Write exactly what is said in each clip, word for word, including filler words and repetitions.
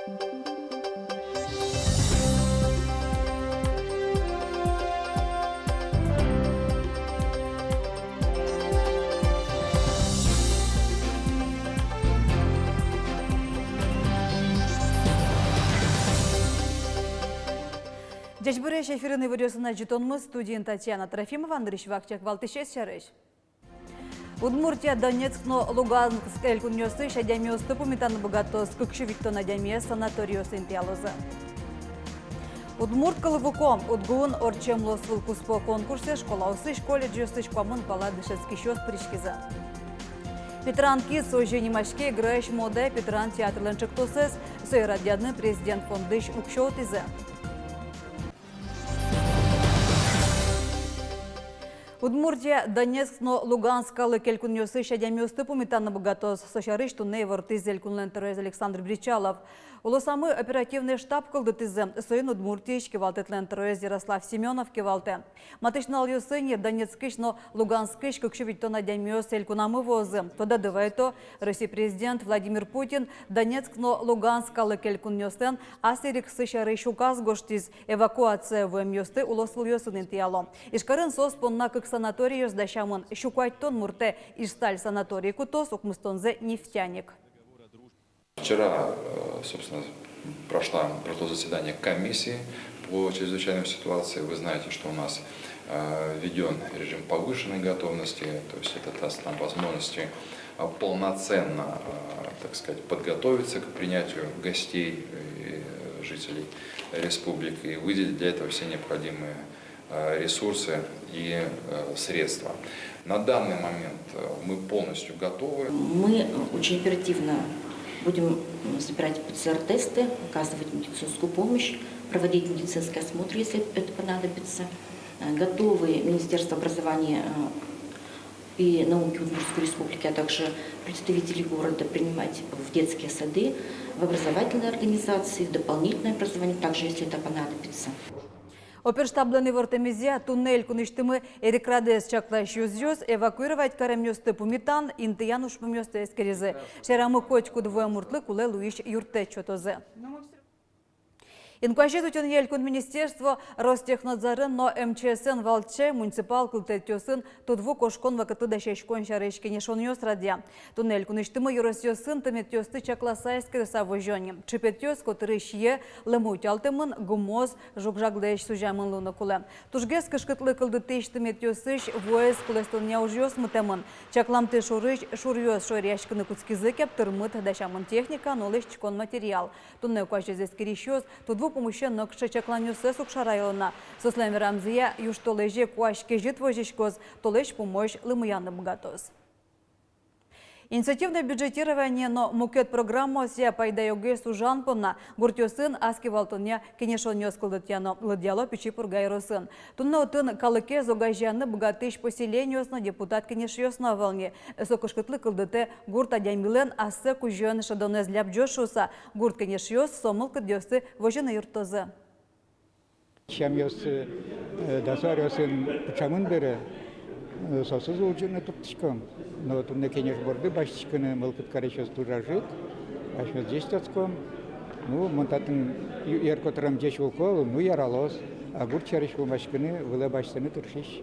Ӟечбуресь! Эфирын иворъёсын ӝытонмы, студиын Татьяна Трофимова. Нырысь вакчияк валтӥсез сярысь. Удмуртия Донецк но Луганск элькунъёсысь адямиосты пумитаны быгатоз. Кык сю витьтон адямиез санаториосы интыялозы. Удмурт кылвуком. УдГУын ортчем луоз вылкуспо конкурсэ школаосысь, колледжъёсысь куамын пала дышетскисьёс пыриськизы. Питран киз — озьы нимаське Грайш мода питран театрлэн ӵектосэз. Сое радъяны Президент фондысь уксё утӥзы. Удмуртия Донецк но Луганск калык элькунъёсысь адямиосты пумитаны быгатоз. Со сярысь туннэ ивортӥз элькунлэн тӧроез Александр Бречалов. Улосамы оперативный штаб кылдытӥзы. Соин Удмуртиысь кивалтэтлэн тӧроез Ярослав Семёнов кивалтэ. Матысь нуналъёсы ни Донецкысь но Луганскысь кык сю витьтон адямиос элькунамы вуозы. Тодады вайто, Россия Президент Владимир Путин Донецк но Луганск калык элькунъёслэн ас эриксы сярысь указ гожтӥз. Эвакуацие вуэмъёсты улосвылъёсын интыяло. Ижкарын соос понна кык санаторийёс дасямын. Сю куатьтон муртэ «Изсталь» санаторий кутоз, укмыстонзэ — «Нефтяник». Вчера, э, собственно, прошла, прошло заседание комиссии по чрезвычайной ситуации. Вы знаете, что у нас, э, введён режим повышенной готовности, то есть это даст нам возможности, э, полноценно, э, так сказать, подготовиться к принятию гостей и жителей республики и выделить для этого все необходимые э, ресурсы и, э, средства. На данный момент, э, мы полностью готовы. Мы, э, очень оперативно будем, м, собирать ПЦР-тесты, оказывать медицинскую помощь, проводить медицинский осмотр, если это понадобится. Э, готовы Министерство образования, э, и науки Удмуртской Республики, а также представители города принимать в детские сады, в образовательные организации, в дополнительное образование, также если это понадобится. Оперштаблэн ивортэмезъя, туннэ элькунысьтымы эрикрадэз чаклась ёзъёс эвакуировать каремъёсты пумитан, интыян ужпумъёсты эскеризы. Шаерамы котькуд вуэм муртлы кулэ луись юрттэт сётозы. Инкуазез утёнъя элькун министерство Ростехнадзорен но МЧС-эн валче муниципал кылдытэтъёсын тудву кошкон вакытлы дасяськон сярысь кенешонъёс радъя. Туннэ элькунысьтымы ёросъёсын тыметъёсты чакласа, эскерыса возё ни. Чыпетъёс котырысь йӧ лымы утялтэмын, гумыос жуг-жаглэсь сузямын луыны кулэ. Тужгес кышкытлы кылдытӥсь тыметъёсысь вуэз кулэстонъя ужъёс мытэмын. Чакламтэ шорысь шуръёс шоръяськыны кутскизы ке, тырмыт дасямын техника но лэсьтӥськон материал. Туннэ куазез эскерисьёс тудву пумысен нокыӵе чакланъёссэс уг шараяно на. Соослэн верамзыя, южтолэзе куазь кезьыт возиськоз, толэзь пумозь лымыяны быгатоз. Инициативное бюджетирование но мукет программаосъя пайдаогес ужан понна гуртъёсын ас кивалтонъя кенешонъёс кылдытъяно, лыдъяло Пичи Пурга ёросын. Туннэ отын калыкез огазеяны быгатӥсь поселениос но депутат кенешъёс но ӧвӧл ни. Со кышкытлы кылдытэ гурт адямилэн ассэ кузёен шӧдонэз лябӟоз шуыса. Гурт кенешъёс со мылкыдъёсты возьыны юрттозы. Сямъёс, э, дасо аръёсын пыӵамын бере, э, соосыз улӟытыны турттӥськом. Но туннэ кенеш борды басьтӥськыны мылкыд карисьёс туж ӧжыт, асьмеос ӟеч тодӥськом. Ну, мон татын ю-, йыр котырам ӟеч улӥсько, ну, яралоз. А гурт сярысь вомаськыны, вылэ басьтыны тыршись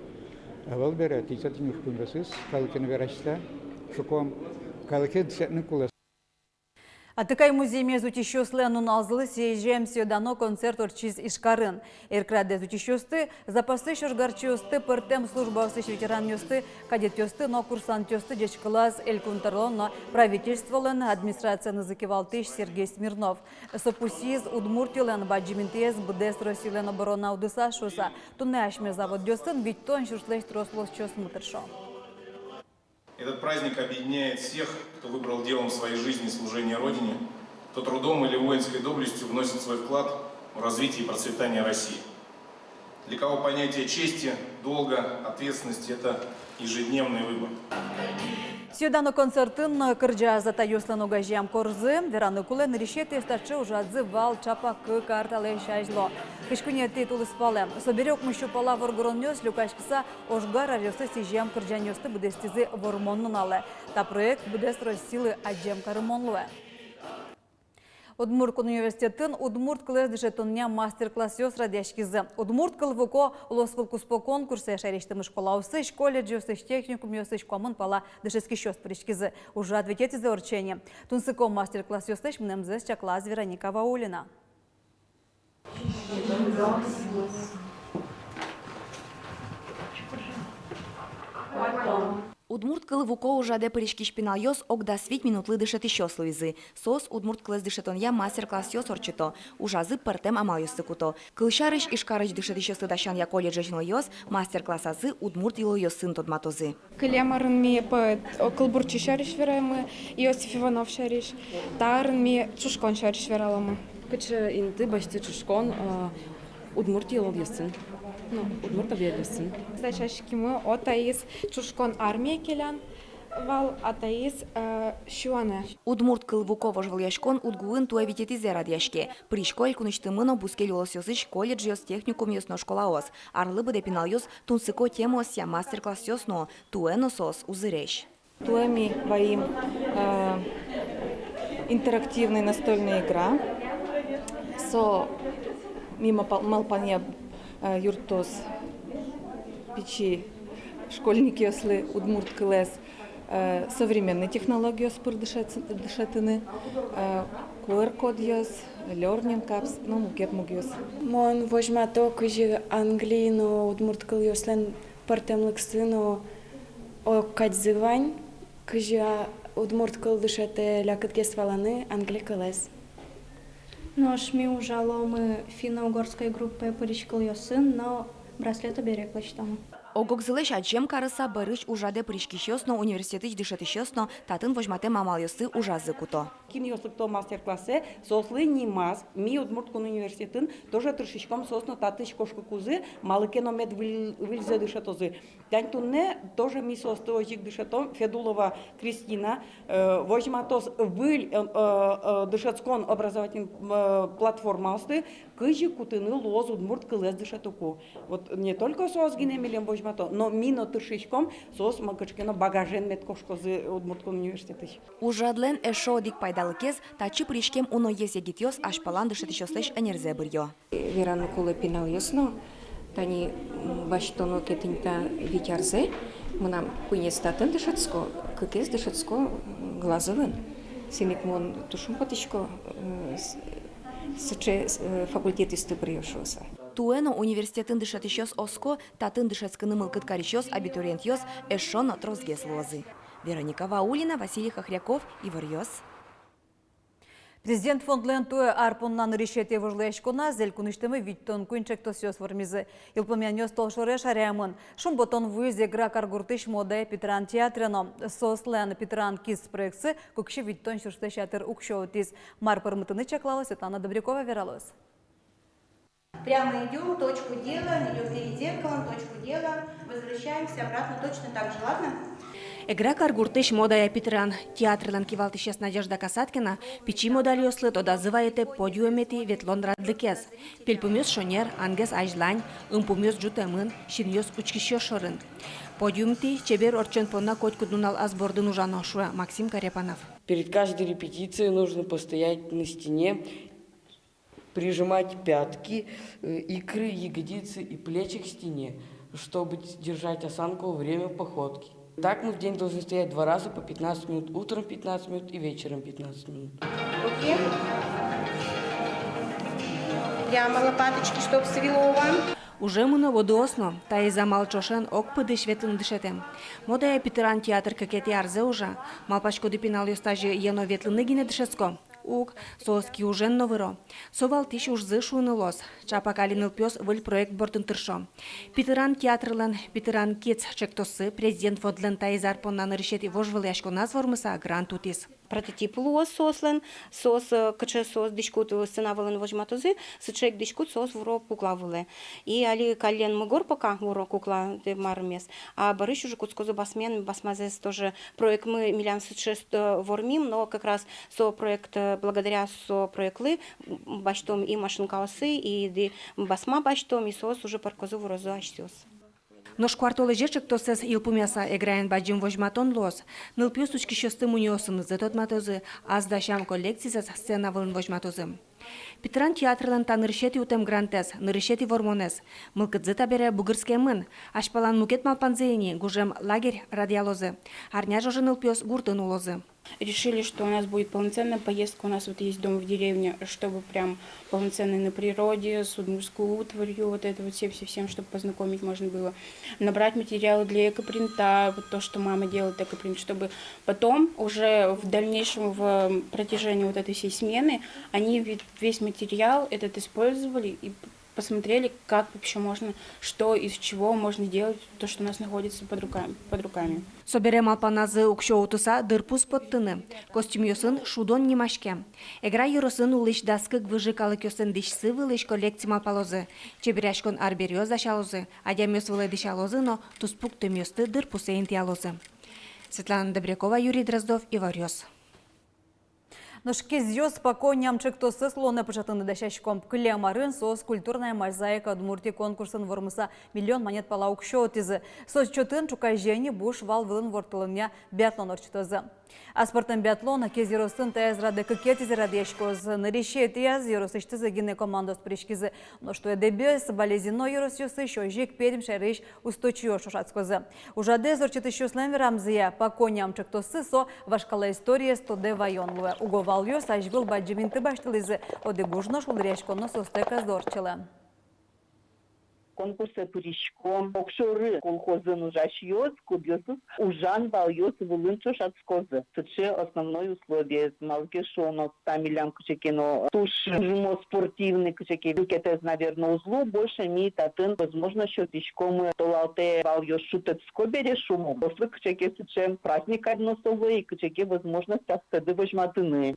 ӧвӧл бере, тӥни со тӥни ужпумъёсыз калыкен вераськыса, шуком, калыкен дышетыны кулэ. Атыкай музъемез утисьёслэн нуналзылы сӥзем сӥё-дано концерт ортчиз Ижкарын. Эркрадэз утисьёсты, запасысь ожгарчиосты, пӧртэм службаосысь ветеранъёсты, кадетъёсты но курсантъёсты ӟечкылаз Элькун тӧролэн но Правительстволэн администрациенызы кивалтӥсь Сергей Смирнов. Со пусйиз Удмуртилэн бадӟым интыез быдэс Россилэн оборона удысаз шуыса. Туннэ асьме заводъёсын витьтон сюрслэсь трос улосчиосмы тыршо. Этот праздник объединяет всех, кто выбрал делом своей жизни служение Родине, кто трудом или воинской доблестью вносит свой вклад в развитие и процветание России. Для кого понятие чести, долга, ответственности — это ежедневный выбор. Сӥё-дано концертын кырӟа затайёслэн огазеям корзы. Вераны кулэ, нырысетӥез таӵе ужрадзы вал чапак кык ар талэсь азьло, кызь куинетӥ тулыспалэ. Собере укмыссю пала воргоронъёс люкаськыса ожгар аръёсы сӥзем кырӟанъёсты быдэстӥзы Вормон нуналэ. Та проект быдэс Россилы адӟем карымон луэ. Удмурт кун университетын удмурт кылэз дышетонъя мастер-классъёс радъяськизы. Удмурт кыл вуко улосвыл куспо конкурсэ шаерысьтымы школаосысь, колледжъёсысь, техникумъёсысь куамын пала дышетскисьёс пыриськизы. Ужрад витетӥзэ ортче ни. Тунсыко мастер-классъёслэсь мынэмзэс чаклаз Вероника Ваулина. Удмурт кыл вуко ужрадэ пыриськись пиналъёс ог дас вить минутлы дышетӥсьёс луизы. Соос удмурт кылэз дышетонъя мастер-классъёс ортчыто, ужазы пӧртэм амалъёсты куто. Кылсярысь, Ижкарысь дышетӥсьёслы дасянъя колледжысь нылъёс мастер-классазы удмурт йылолъёсын тодматозы. Кылем арын ми поэт, о, кылбурчи сярысь верамы, Иосиф Иванов сярысь, та арын ми ӵушкон сярысь вераломы. Кыӵе инты басьтӥ ӵушкон, э, удмурт йылолъёсын, ну, удмурт объектъёсын. Дасяськимы, о, таиз ӵушкон армие келян вал, а таиз, э, сюанэ. Удмурт кыл вуко вожвылъяськон УдГУын туэ витетӥзэ радъяське. Пырисько элькунысьтымы но бускель улосъёсысь колледжъёс, техникумъёс но школаос. Арлы быдэ пиналъёс тунсыко темаосъя мастер-классъёс нуо, туэ но соос узыресь. Туэ ми ваим, э, интерактивной настольной игра. Со ми малпа-, малпанъя, э, юрттоз пичи школьникъёслы удмурт кылэз, э, современной технологиос пыр дышет-, дышетыны, э, QR-кодъёс, Learning Apps но мукет мугъёс. Мон возьмато, кызьы англи но удмурт кылъёслэн пӧртэмлыксы но огкадьзы вань, кызьы, а, удмурт кыл дышетэ лякытгес валаны англи кылэз. Нош ми ужаломы финно-угорской группае пыриськылъёсын но браслет-оберег лэсьтомы. Ог-огзылэсь адӟем карыса, бӧрысь ужрадэ пыриськисьёс но, университетысь дышетӥсьёс но татын возьматэм амалъёсты ужазы куто. Кинъёс лыкто мастер-классэ, соослы нимаз. Ми Удмурт кун университетын тоже тыршиськом, соос но татысь кошкыкузы, малы ке но мед выль-, выльзэ дышетозы. Тань туннэ тоже ми соосты озьы ик дышетом, Федулова Кристина, э, возьматоз выль, э, э, э, дышетскон образовательной, э, платформаосты, кызьы кутыны луоз удмурт кылэз дышетыку. Вот не только соос гинэ милем возьмато, но ми но тыршиськом, соос ма кыӵе ке но багажен мед кошкозы Удмурт кун университетысь. Ужрадлэн эшшо одӥг пайдалыкез — татчы пыриськем уноез егитъёс азьпалан дышетӥсьёслэсь ӧнерзэ быръё. Вераны кулэ, пиналъёс но, тани, м, басьтоно ке тӥни та вить арзэ, мынам куинез татын дышетско, кыкез дышетско, м, Глазовын. Соин ик мон туж шумпотӥсько, э, с-, сыӵе, э, факультетысьтыз быръёзы шуыса. Туэ но университетын дышетӥсьёс оско, татын дышетскыны мылкыд карисьёс, абитуриентъёс эшшо но тросгес луозы. Вероника Ваулина, Василий Хохряков, «Иворъёс». Президент фондлэн туэ ар понна нырысетӥ вожвылъяськоназ элькунысьтымы витьтон куинь ӵектосъёс вормизы. Йылпумъянъёс толшоре шараямын. Шумпотон вуиз Эгра каргуртысь Модая Питран театре но. Соослэн «Питран Kids» проектсы кык сю витьтон сюрслэсь ятыр уксё утӥз. Мар пӧрмытыны чаклаоз, Светлана Добрякова вералоз. Прямо идём, точку делаем, идём перед зеркалом, точку делаем, возвращаемся обратно точно так же, ладно? Эгра каргуртысь Модая Питран театрлэн кивалтӥсез Надежда Касаткина пичи модальёслы тодазы вайытэ подиуметӥ ветлон радлыкез. Пельпумъёс шонер, ангез азьлань, ымпумъёс ӝутэмын, синъёс учкисьёс шорын. Подиумтӥ чебер ортчон понна котькуд нунал ас бордын ужано, шуэ Максим Корепанов. Перед каждой репетицией нужно постоять на стене, прижимать пятки, э, икры, ягодицы и плечи к стене, чтобы д-, держать осанку во время походки. Так мы в день должны стоять два раза по пятнадцать минут, утром пятнадцать минут и вечером пятнадцать минут. Руки. Прямо лопаточки, чтоб свело вам. Уже мыно водыос но, таиз амал ӵошен ог пыдысь ветлыны дышетэм. Модая Питран театр кыкетӥ арзэ ужа. Малпаськоды, пиналъёс тазьы йӧно ветлыны гинэ дышетско? Уг, соос киужен но выро. Со валтӥсь ужзы шуыны луоз. Чапак али нылпиос выль проект бордын тыршо. Питран театрлэн «Питран Kids» ӵектоссы Президент фондлэн таиз ар понна нырысетӥ вожвылъяськоназ вормыса грант утӥз. Прототип луоз соослэн, соос, э, кыӵе соос дӥськут, э, сцена вылын возьматозы, сыӵе ик дӥськут соос вуро кукла вылэ. И али каллен мугор пока вуро кукла, э, мармес. А бӧрысь уже кутскозы басмен, басмазэс тоже проектмы милям сыӵе, э, вормим, но как раз со проект, э, благодаря со проектлы, м, басьтом и машинкаосы, и ди-, басма басьтом, и соос уже пӧрткозы, вурозы асьсэос. Нош куартолэзе ӵектосэз йылпумъяса, Эграын бадӟым возьматон луоз. Нылпиос учкисьёсты мунёосынызы тодматозы, ас дасям коллекцизэс сцена вылын возьматозы. Питран театрлэн та нырысетӥ утэм грантэз, нырысетӥ вормонэз. Мылкыдзы табере бугырскемын. Азьпалан мукет малпанзы ини, гужем лагерь радъялозы. Арня ӝоже нылпиос гуртын улозы. Решили, что у нас будет полноценная поездка. У нас вот есть дом в деревне, чтобы прям полноценный на природе, с удмуртской утварью, вот это вот всем-всем-всем, чтобы познакомить можно было. Набрать материалы для экопринта, вот то, что мама делает экопринт, чтобы потом уже в дальнейшем, в протяжении вот этой всей смены, они ве-, весь материал этот использовали и посмотрели, как вообще можно, что из чего можно делать, то, что у нас находится под руками, под руками. Собере малпаназы уксё утыса дырпус поттыны. Костюмъёсын «Шудон» нимаське. Эгра ёросын улӥсь дас кык выжы калыкъёслэн дӥсьсы вылысь коллекци малпалозы. Чеберъяськон арбериос дасялозы, адямиос вылэ дӥсялозы но туспуктэмъёсты дырпусэ интыялозы. Светлана Добрякова, Юрий Дроздов, «Иворъёс». Нош «Кезъёс пако ням» ӵектосэз улонэ пыӵатыны дасяськом. Кылем арын соос «Культурная мозаика Удмуртии» конкурсын вормыса миллион манет пала уксё утӥзы. Со счётын ӵуказе ини буш вал вылын ворттылонъя биатлон ортчытозы. Аспӧртэм биатлон Кез ёросын таяз радэ кыкетӥзэ радъяськоз. Нырысетӥяз ёросысьтызы гинэ командаос пыриськизы. Нош туэ Дэбес, Балезино ёросъёсысь, озьы ик Пермь шаерысь усточиос ӵошатскозы. Ужрадэз ортчытӥсьёслэн верамзыя, «Пако ням» ӵектоссы со вашкала историез тодэ ваён луэ. Уго валъёс азьвыл бадӟым инты басьтылӥзы, одӥг уж но шулдыръяськон но соостэк ӧз ортчылэ. Конкурсэ пырисько огшоры колхозын ужасьёс, кудъёсыз ужан валъёс вылын ӵошатскозы. Сыӵе основной условиез, малы ке шуоно, та милям кыӵе ке но туж, туж умой спортивный кыӵе ке люкетэз, наверно, уз лу. Больше ми татын возможность сётӥськомы толалтэ валъёс шутэтско бере, шуом, соослы кыӵе ке сыӵе праздник кадь но со луэ, и кыӵе ке возможность астэ возьматыны.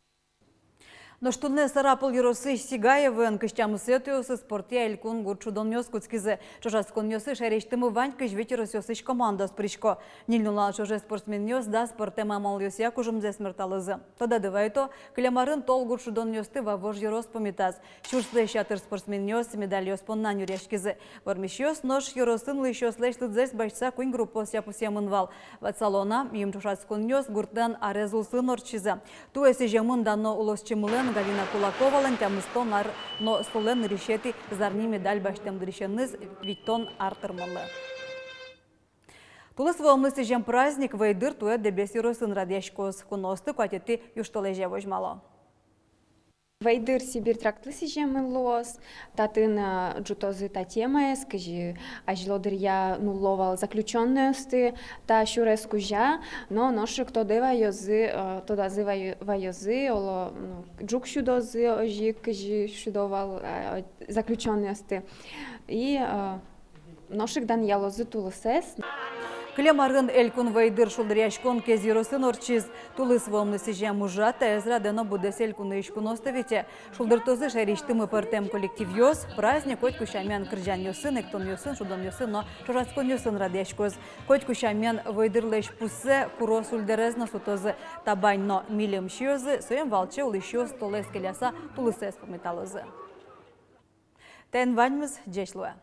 Нош туннэ Сарапул ёросысь Сигаевын кызь тямысэтӥосыз спортъя элькун гурт шудонъёс кутскизы. Ӵошатсконъёсы шаерысьтымы вань кызь вить ёросъёсысь командаос пырисько. Ньыль нунал ӵоже спортсменъёс дас пӧртэм амалъёсъя кужымзэс мерталозы. Тодады вайто, кылем арын тол гурт шудонъёсты Вавож ёрос пумитаз. Сюрслэсь ятыр спортсменъёс медальёс понна нюръяськизы. Вормисьёс нош ёросын улӥсьёслэсь лыдзэс басьтыса куинь группаосъя пусъемын вал. Ватсалом на, мим ӵошатсконъёс гуртлэн арез улсын ортчизы. Туэ сӥземын дано улосчимылэн Галина Кулаковалэн тямыстон ар но солэн нырысетӥ зарни медаль басьтэм дырысеныз витьтон ар тырмонлы. Тулыс вуэмлы сӥзем праздник Вӧйдыр туэ Дэбес ёросын радъяськоз. Куноосты куатетӥ южтолэзе возьмало. Вӧйдыр Сибирь трактлы сӥземын луоз. Татын, а, ӝутозы та темаез, кызьы азьло дыръя нулло вал заключённойёсты та сюрес кузя, но нош ик тодэ ваёзы, а, тодазы ваё-, ваёзы, оло, ну, ӝук сюдозы, озьы ик кызьы сюдо вал, а, заключённойёсты. И, а, нош ик данъялозы тулысэз. Кылем арын элькун Вӧйдыр шулдыръяськон Кез ёросын ортчиз. Тулыс вуэмлы сӥзем ужрад таяз радэ но быдэс элькунысь куноосты вите. Шулдыртозы шаерысьтымы пӧртэм коллективъёс. Праздник котьку сямен кырӟанъёсын, эктонъёсын, шудонъёсын но ӵошатсконъёсын радъяськоз. Котьку сямен Вӧйдырлэсь пуссэ куро сульдэрез но сутозы. Табань но мильым сиёзы, соин валче улӥсьёс толэз келяса тулысэз пумиталозы. Тӥни ваньмыз, ӟеч луэ.